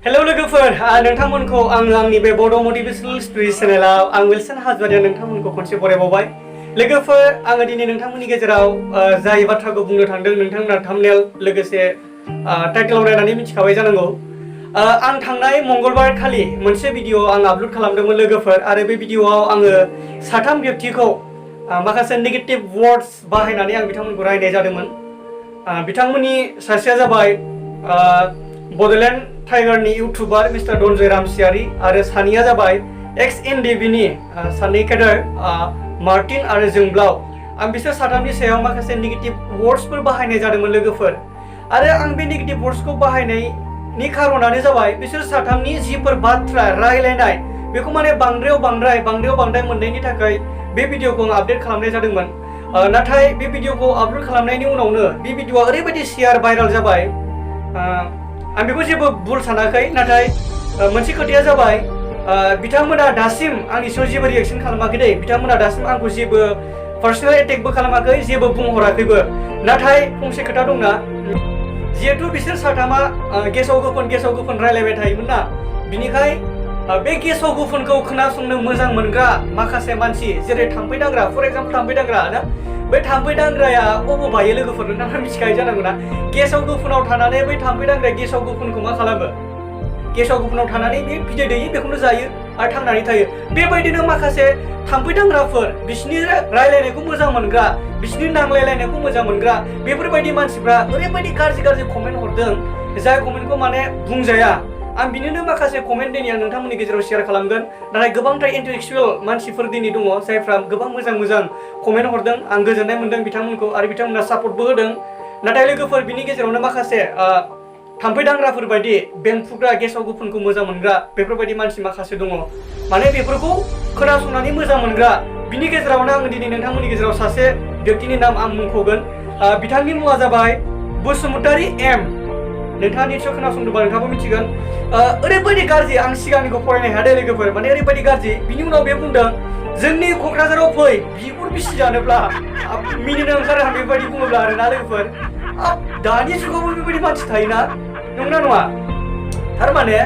Hello लोगोफोर नोंथांमोनखौ आंनि बे बड' मटिभेशनल स्ट'री चेनेलाव आं विल्सन हाज'वारिया नोंथांमोनखौ खनसे बरायबावबाय। लोगोफोर आङो दिनै नोंथांमोननि गेजेराव जाय बाथ्राखौ बुंनो थांदों नोंथांमोना थाम्बनेल लोगोसे टाइटेलाव नायनानै मिथिखाबाय जानांगौ। आं थांनाय मंगलबार खालि मोनसे भिडिअ आं आपल'ड खालामदोंमोन लोगोफोर आरो बे भिडिअआव आङो साथाम व्यक्तिखौ माखासे नेगेटिभ वर्ड्स बाहायनानै आं बिथांमोनखौ रायनाय जादोंमोन। बिथांमोननि सासेया जाबाय बड'लेण्ड टाइगारनि इउटुबार मिस्टार धनजय रामसियारि आरो सानैया जाबाय एक्स एनडिबिनि सानै केडार मार्टिन आरो जोंब्लाव। आं बिसोर साथामनि सायाव माखासे नेगेटिभ वर्ड्सफोर बाहायनाय जादोंमोन लोगोफोर आरो आं बे नेगेटिभ वर्ड्सखौ बाहायनायनि खारनानो जाबाय बिसोर साथामनि जिफोर बाथ्रा रायलायनाय बेखौ माने बांद्रायाव बांद्राय मोननायनि थाखाय बे भिडिअखौ आं आपडेट खालामनाय जादोंमोन। नाथाय बे भिडिअखौ आपल'ड खालामनायनि उनावनो बे भिडिअआ ओरैबायदि शेयार भाइराल जाबाय आं बेखौ जेबो भुल सानाखै। नाथाय मोनसे खोथाया जाबाय बिथांमोना दासिम आंनि सायाव जेबो रिएक्सन खालामाखै दे। बिथांमोना दासिम आंखौ जेबो पार्सनेल एटेकबो खालामाखै, जेबो बुंहराखैबो। नाथाय फंसे खोथा दंना, जिहेथु बिसोर साथामा गेसाव गोफोन रायलायबाय थायोमोन ना, बिनिखाय बे गेसाव गोफोनखौ खोनासंनो मोजां मोनग्रा माखासे मानसि जेरै थाम्फै दांग्रा, फर एग्जाम्पल थाम्फै दांग्रा ना, बै थाम्फै दांग्राया अबाव बायो लोगोफोर नोंथाङा मिथिखायो जानांगौ ना। गेसाव गोफोनाव थानानै बै थाम्फै दांग्राया गेसाव गोफोनखौ मा खालामो? गेसाव गोफोनाव थानानै बे बिदै दैयो, बेखौनो जायो आरो थांनानै थायो। बेबायदिनो माखासे थाम्फै दांग्राफोर, बिसिनि रायलायनायखौ मोजां मोनग्रा, बिसिनि नांलायलायनायखौ मोजां मोनग्रा बेफोरबायदि मानसिफ्रा ओरैबायदि गाज्रि कमेन्ट हरदों जाय कमेन्टखौ माने बुंजाया। आं बिनिनो माखासे कमेन्ट दिनै आं नोंथांमोननि गेजेराव शेयार खालामगोन। नाथाय गोबांथार इन्टेलेक्सुयेल मानसिफोर दिनै दङ जायफ्रा गोबां मोजां कमेन्ट हरदों। आं गोजोननाय मोनदों बिथांमोनखौ आरो बिथांमोना सापर्टबो होदों। नाथाय लोगोफोर बिनि गेजेरावनो माखासे थाम्फै दांग्राफोर बायदि बेंफुग्रा, गेसाव गोफोनखौ मोजां मोनग्रा बेफोरबायदि मानसि माखासे दङ, माने बेफोरखौ खोनासंनानै मोजां मोनग्रा। बिनि गेजेरावनो आं दिनै नोंथांमोननि गेजेराव सासे व्यक्तिनि नाम आं मुंख'गोन। बिथांनि मुङा जाबाय बसुमतारी एम। नोंथाङा निस्सय खोनासंदोंबा नोंथाङाबो मिथिगोन। ओरैबायदि गाज्रि, आं सिगांनिखौ फरायनो हाया दे लोगोफोर, माने ओरैबायदि गाज्रि। बिनि उनाव बे बुंदों जोंनि क'क्राझाराव फै बिगुर बिसि जानोब्ला। मिनिनो ओंखारो आं बेबायदि बुङोब्ला आरोना लोगोफोर। दानि जुगावबो बेबायदि मानसि थायोना, नंगौना नङा? थारमाने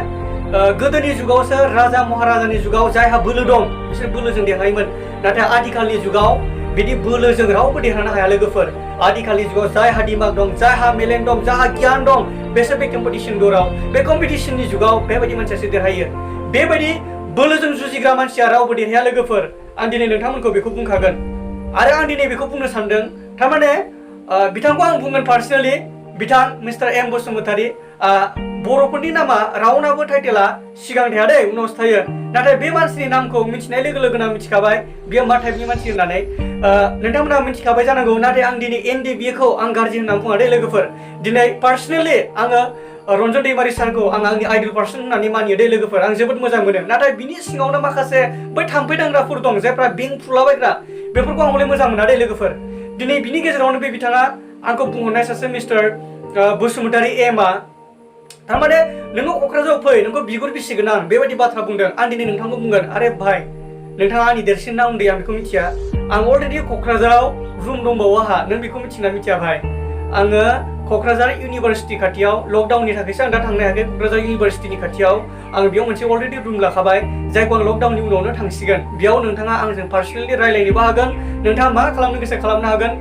गोदोनि जुगावसो राजा महाराजानि जुगाव जायहा बोलो दं बिसोर बोलोजों देरहायोमोन। नाथाय आथिखालनि जुगाव बिदि बोलोजों रावबो देरहानो हाया लोगोफोर। आथिखालनि जुगाव जायहा दिमाग दं, जायहा मेलेम दं, जायहा गियान दं, बेसोर बे कम्पिटिसन दराव, बे कम्पिटिसननि जुगाव बेबायदि मानसियासो देरहायो। बेबायदि बोलोजों जुजिग्रा मानसिया रावबो देरहाया लोगोफोर। आं दिनै नोंथांमोनखौ बेखौ बुंखागोन आरो आं दिनै बेखौ बुंनो सानदों। थारमाने बिथांखौ आं बुंगोन पार्सनेलि, बिथां मिस्टार एम बसुमतारी। बर'फोरनि नामा रावनाबो टाइटेला सिगां थाया दे, उनावसो थायो। नाथाय बे मानसिनि नामखौ मिथिनाय लोगो लोगोनो आं मिथिखाबाय बेयो मा टाइपनि मानसि होननानै। नोंथांमोना मिथिखाबाय जानांगौ। नाथाय आं दिनै एनडिबिखौ आं गाज्रि होननानै बुङा दे लोगोफोर। दिनै पार्सनेलि आङो रन्जन दैमारि सारखौ आं आंनि आइडल पार्सन होननानै मानियो दे लोगोफोर। आं जोबोद मोजां मोनो। नाथाय बिनि सिङावनो माखासे बै थाम्फै दांग्राफोर दं जायफ्रा बें फुलाबायग्रा, बेफोरखौ आं हले मोजां मोना दे लोगोफोर। दिनै बिनि गेजेरावनो बे बिथाङा आंखौ बुंहरनाय सासे मिस्टार बसुमतारी एमआ थारमाने नोङो क'क्राझाराव फै, नोंखौ बिगुर बिसिगोन आं, बेबायदि बाथ्रा बुंदों। आं दिनै नोंथांखौ बुंगोन, आरे भाइ नोंथाङा आंनि देरसिन ना उन्दै आं बेखौ मिथिया। आं अलरेडि क'क्राझाराव रुम दंबावो आंहा, नों बेखौ मिथिना मिथिया भाइ? आङो क'क्राझार इउनिभारसिटि खाथियाव, लकडाउननि थाखायसो आं दा थांनो हायाखै, क'क्राझार इउनिभारसिटिनि खाथियाव आं बेयाव मोनसे अलरेडि रुम लाखाबाय जायखौ आं लकडाउननि उनावनो थांसिगोन। बेयाव नोंथाङा आंजों पार्सनेलि रायलायनोबो हागोन, नोंथाङा मा खालामनो गोसो खालामनो हागोन।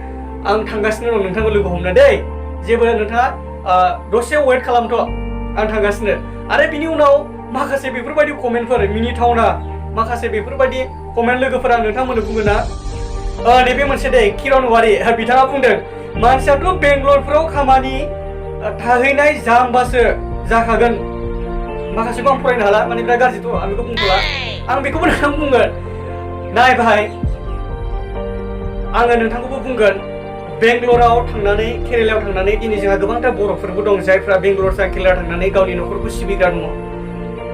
आं थांगासिनो दं नोंथांखौ लोगो हमनो दै, जेबो नोंथाङा दसे वेट खालामथ', आं थांगासिनो। आरो बिनि उनाव माखासे बेफोरबायदि कमेन्टफोर मिनिथावना माखासे बेफोरबायदि कमेन्ट लोगोफोर आं नोंथांमोननो बुङो ना। नैबे मोनसे दे, किरन वारि बिथाङा बुंदों मानसियाथ' बेंगलरफ्राव खामानि थाहैनाय जाम्बासो जाखागोन। माखासेखौ आं फरायनो हाला, माने बिराद गाज्रिथ' आं बेखौ बुंथ'ला। आं बेखौबो नोंथां बुंगोन, नाय भाइ आङो नोंथांखौबो बुंगोन, बेंगलराव थांनानै, केरेलायाव थांनानै दिनै जोंहा गोबांथार बर'फोरबो दं जायफ्रा बेंगलर केरेला थांनानै गावनि न'खरखौ सिबिग्रा दङ।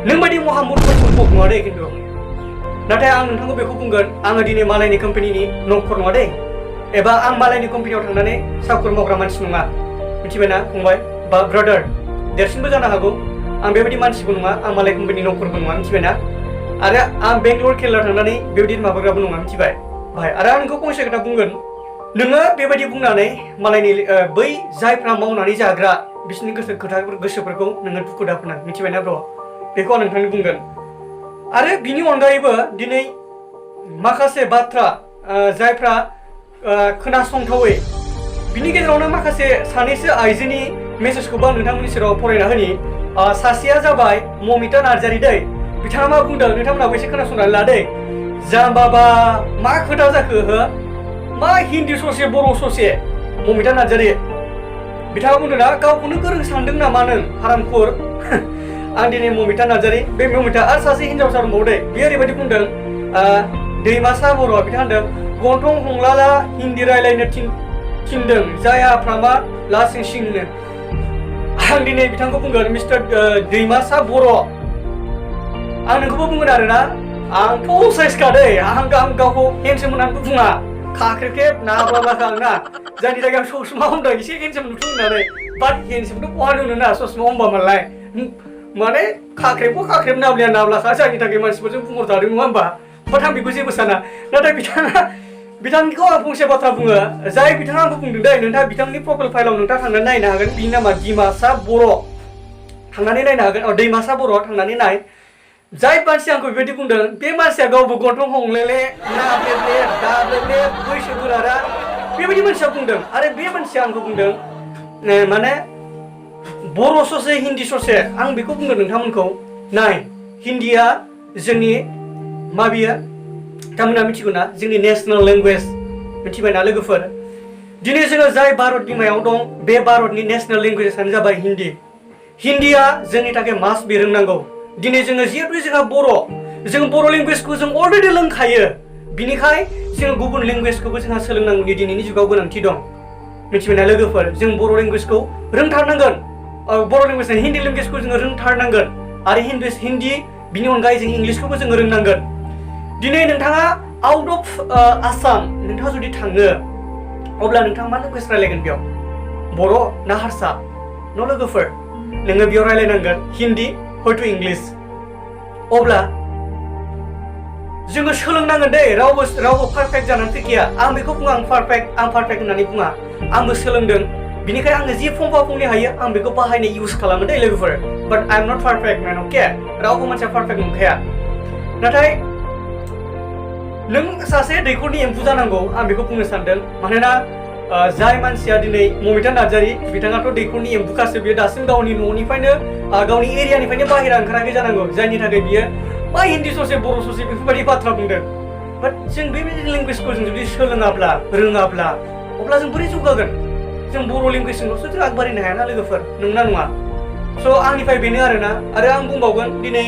नों बायदि महामुर्खफोरखौ नङा दे खिन्थु। नाथाय आं नोंथांखौ बेखौ बुंगोन, आङो दिनै मालायनि कम्पानिनि नौकर नङा दे, एबा आं मालायनि कम्पानियाव थांनानै साखर मावग्रा मानसि नङा, मिथिबायना फंबाय बा ब्रादार? देरसिनबो जानो हागौ, आं बेबायदि मानसिबो नङा, आं मालाय कम्पानिनि नौकरबो नङा, मिथिबायना? आरो आं बेंगलर केरेला थांनानै बेबायदि माबाग्राबो नङा, मिथिबाय भाइ? आरो आं नोंखौ फंसे खोथा बुंगोन, नोङो बेबायदि बुंनानै मालायनि बै जायफ्रा मावनानै जाग्रा बिसोरनि गोसोफोरखौ नोङो दुखु दाफोनां मिथिबायना ब्र' बेखौ आं नोंथांनो बुंगोन आरो बिनि अनगायैबो दिनै माखासे बाथ्रा जायफ्रा खोनासंथावै बिनि गेजेरावनो माखासे सानैसो आइजोनि मेसेजखौबो आं नोंथांमोननि सेराव फरायना होनि सासेया जाबाय ममिता नार्जारी दै बिथाङा मा बुंदों नोंथांमोनाबो एसे खोनासंनानै लादै जाम्बाबा मा खोथा जाखो हो मा हिन्दी ससे बर' ससे ममिता नार्जारी बिथाङा बुंदों ना गावखौनो गोरों सानदों नामा नों हारामखुर आं दिनै ममिता नार्जारी बे ममिता आरो सासे हिन्जावसा दंबावो दै बेयो ओरैबायदि बुंदों दैमासा बर' बिथाङा होनदों गन्थं हमलाला हिन्दी रायलायनो थिनदों जायाफ्रामा लासिंसिंनो आं दिनै बिथांखौ बुंगोन मिस्टार दैमासा बर' आं नोंखौबो बुंगोन आरोना आंथ' साइसखा दै आं गावखौ हेन्डसम होननानैबो बुङा खाख्रेब नाब्लाब्लाखा आंना जायनि जायगायाव ससमा हमदों एसे हेन्डसम नुथों होननानै बाट हेन्डसमथ' बहा नुनो ना ससमा हमबा मालाय माने खाख्रेबखौ खाख्रेब नाब्लिया नाब्लाखा जायनि थाखाय मानसिफोरजों बुंहरजादों नङा होमबा बाट आं बेखौ जेबो साना नाथाय बिथांखौ आं फंसे बाथ्रा बुङो जाय बिथाङा आंखौ बुंदों दै नोंथाङा बिथांनि प्रफाइल फाइलाव नोंथाङा थांनानै नायनो हागोन बिनि नामा दिमासा बर' थांनानै नायनो हागोन दैमासा बर' थांनानै नाय जाय मानसिया आंखौ बेबायदि बुंदों बे मानसिया गावबो गन्थं हंलेले नाब्लेले दाब्लेले बैसोगोरारा बेबायदि मानसिया बुंदों आरो बे मानसिया आंखौ बुंदों माने बर' ससे हिन्दी ससे आं बेखौ बुंदों नोंथांमोनखौ नाय हिन्दीया जोंनि माबिया बिथांमोना मिथिगौ ना जोंनि नेशनेल लेंगुवेज मिथिबायना लोगोफोर दिनै जोङो जाय भारत बिमायाव दं बे भारतनि नेशनेल लेंगुवेजआनो जाबाय हिन्दी हिन्दीया जोंनि थाखाय मास्ट बे रोंनांगौ दिनै जोङो जिहेतु जोंहा जों बर' लेंगुवेजखौ जों अलरेडि रोंखायो बिनिखाय जों गुबुन लेंगुवेजखौबो जोंहा सोलोंनांगौनि दिनैनि जुगाव गोनांथि दं मिथिबायना लोगोफोर जों बर' लेंगुवेजखौ रोंथारनांगोन बर' लेंगुवेज हिन्दी लेंगुवेजखौ जोङो रोंथारनांगोन आरो हिन्दी बिनि अनगायै जों इंलिसखौबो जोङो रोंनांगोन दिनै नोंथाङा आउट अफ आसाम नोंथाङा जुदि थाङो अब्ला नोंथाङा मा लेंगुवेज रायलायगोन बेयाव बर' ना हारसा न' लोगोफोर नोङो बेयाव रायलायनांगोन हिन्दी हयथ' इंलिस अब्ला जोङो सोलोंनांगोन दै रावबो पारफेक्ट जानानै फैखाया आं बेखौ बुङा आं पारफेक्ट होननानै बुङा आंबो सोलोंदों बिनिखाय आङो जि फंफा फंनै हायो आं बेखौ बाहायनो इउज खालामो दै लोगोफोर बाट आइ एम नट पारफेक्ट मेन अके रावबो मानसिया पारफेक्ट नंखाया नाथाय नों सासे दैखरनि एम्फौ जानांगौ आं बेखौ बुंनो सानदों मानोना जाय मानसिया दिनै ममिता नार्जारी बिथाङाथ' दैखरनि एम्फौखासो बियो दासिम गावनि न'निफ्रायनो गावनि एरियानिफ्रायनो बाहेरा ओंखाराखै जानांगौ जायनि थाखाय बियो मा हिन्दी ससे बर' ससे बेफोरबायदि बाथ्रा बुंदों बाट जों बेबायदि लेंगुवेजखौ जों जुदि सोलोङाब्ला रोङाब्ला अब्ला जों बोरै जौगागोन जों बर' लेंगुवेजजोंल'सो जों आगबारिनो हायाना लोगोफोर नंना नङा स' आंनिफ्राय बेनो आरोना आरो आं बुंबावगोन दिनै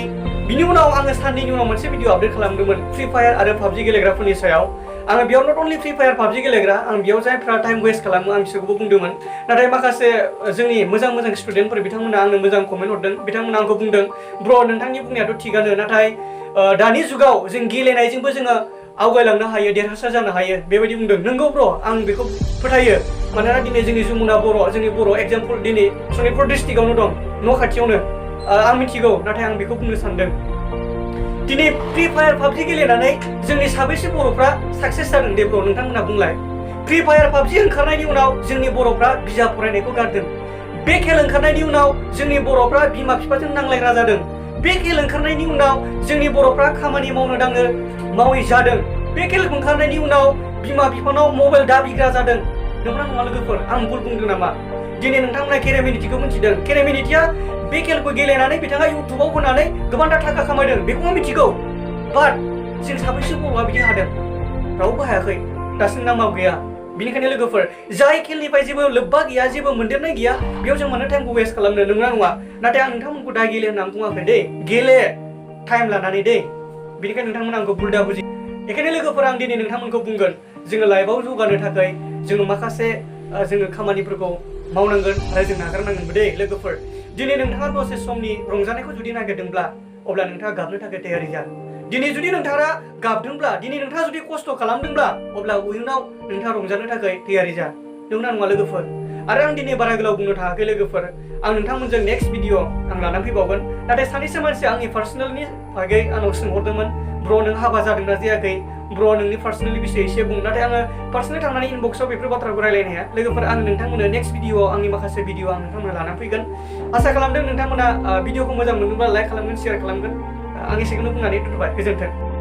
बिनि उनाव आङो साननैनि उनाव मोनसे भिडिअ आपडेट खालामदोंमोन फ्रि फायार आरो पाबजि गेलेग्राफोरनि सायाव आङो बेयाव not only free fire PUBG गेलेग्रा आं बेयाव जायफ्रा टाइम वेस्ट खालामो आं बिसोरखौबो बुंदोंमोन नाथाय माखासे जोंनि मोजां स्टुडेन्टफोर बिथांमोना आंनो मोजां कमेन्ट हरदों बिथांमोना आंखौ बुंदों ब्र' नोंथांनि बुंनायाथ' थिगानो नाथाय दानि जुगाव जों गेलेनायजोंबो जोङो आवगायलांनो हायो देरहासार जानो हायो बेबायदि बुंदों नंगौ ब्र' आं बेखौ फोथायो मानोना दिनै जोंनि जमुना जोंनि बर' एग्जाम्पल दिनै सनितपुर डिस्ट्रिक्टआवनो दं न' खाथियावनो आं मिथिगौ नाथाय आं बेखौ बुंनो सानदों दिनै फ्रि फायार पाबजि गेलेनानै जोंनि साबैसे बर'फ्रा साक्सेस जादों दे ब्र' नोंथांमोना बुंलाय फ्रि फायार पाबजि ओंखारनायनि उनाव जोंनि बर'फ्रा बिजाब फरायनायखौ गारदों बे खेल ओंखारनायनि उनाव जोंनि बर'फ्रा बिमा बिफाजों नांलायग्रा जादों बे खेल ओंखारनायनि उनाव जोंनि बर'फ्रा खामानि मावनो दांनो मावै जादों बे खेल ओंखारनायनि उनाव बिमा बिफानाव मबाइल दाबिग्रा जादों नंगौना नङा लोगोफोर आं भुल बुंदों नामा दिनै नोंथांमोना केरेमिनिटिखौ मिथिदों केरेमिनिटिया बे खेलखौ गेलेनानै बिथाङा इउटुबाव होनानै गोबांथार थाखा खामायदों बेखौ आं मिथिगौ बाट जों साबैसे बर'आ बिदि हादों रावबो हायाखै दासिम नामाव गैया बिनिखायनो लोगोफोर जाय खेलनिफ्राय जेबो लोब्बा गैया जेबो मोनदेरनाय गैया बेयाव जों मानो टाइमखौ वेस्ट खालामनो नंगौना नङा नाथाय आं नोंथांमोनखौ दा गेले होननानै बुङाखै दै गेले टाइम लानानै दै बिनिखायनो नोंथांमोना आंखौ भुल दा बुजि बेखायनो लोगोफोर आं दिनै नोंथांमोनखौ बुंगोन जोङो लाइफआव जौगानो थाखाय जोङो माखासे जोङो खामानिफोरखौ मावनांगोन आरो जों नागारनांगोनबो दै लोगोफोर दिनै नोंथाङा दसे समनि रंजानायखौ जुदि नागिरदोंब्ला अब्ला नोंथाङा गाबनो थाखाय तैयारि जा दिनै जुदि नोंथाङा गाबदोंब्ला दिनै नोंथाङा जुदि खस्थ' खालामदोंब्ला अब्ला उनाव नोंथाङा रंजानो थाखाय तैयारि जा नंगौना नङा लोगोफोर आरो आं दिनै बारा गोलाव बुंनो थाङाखै लोगोफोर आं नोंथांमोनजों नेक्स्ट भिडिअ आं लानानै फैबावगोन नाथाय सानैसो मानसिया आंनि पार्सनेलनि बागै आंनाव सोंहरदोंमोन ब्र' नों हाबा जादोंना जायाखै ब्र नोंनि पार्सनेलि बिसय एसे बुं नाथाय आङो पार्सनेलि थांनानै इनबक्सआव बेफोर बाथ्राखौ रायलायनो हाया लोगोफोर आं नोंथांमोननो नेक्स्ट भिडिअआव आंनि माखासे भिडिअ आं नोंथांमोननो लानानै फैगोन आसा खालामदों नोंथांमोना भिडिअखौ मोजां मोनोब्ला लाइक खालामगोन शेयार खालामगोन आं एसेखौनो बुंनानै दोनथ'बाय गोजोन्थों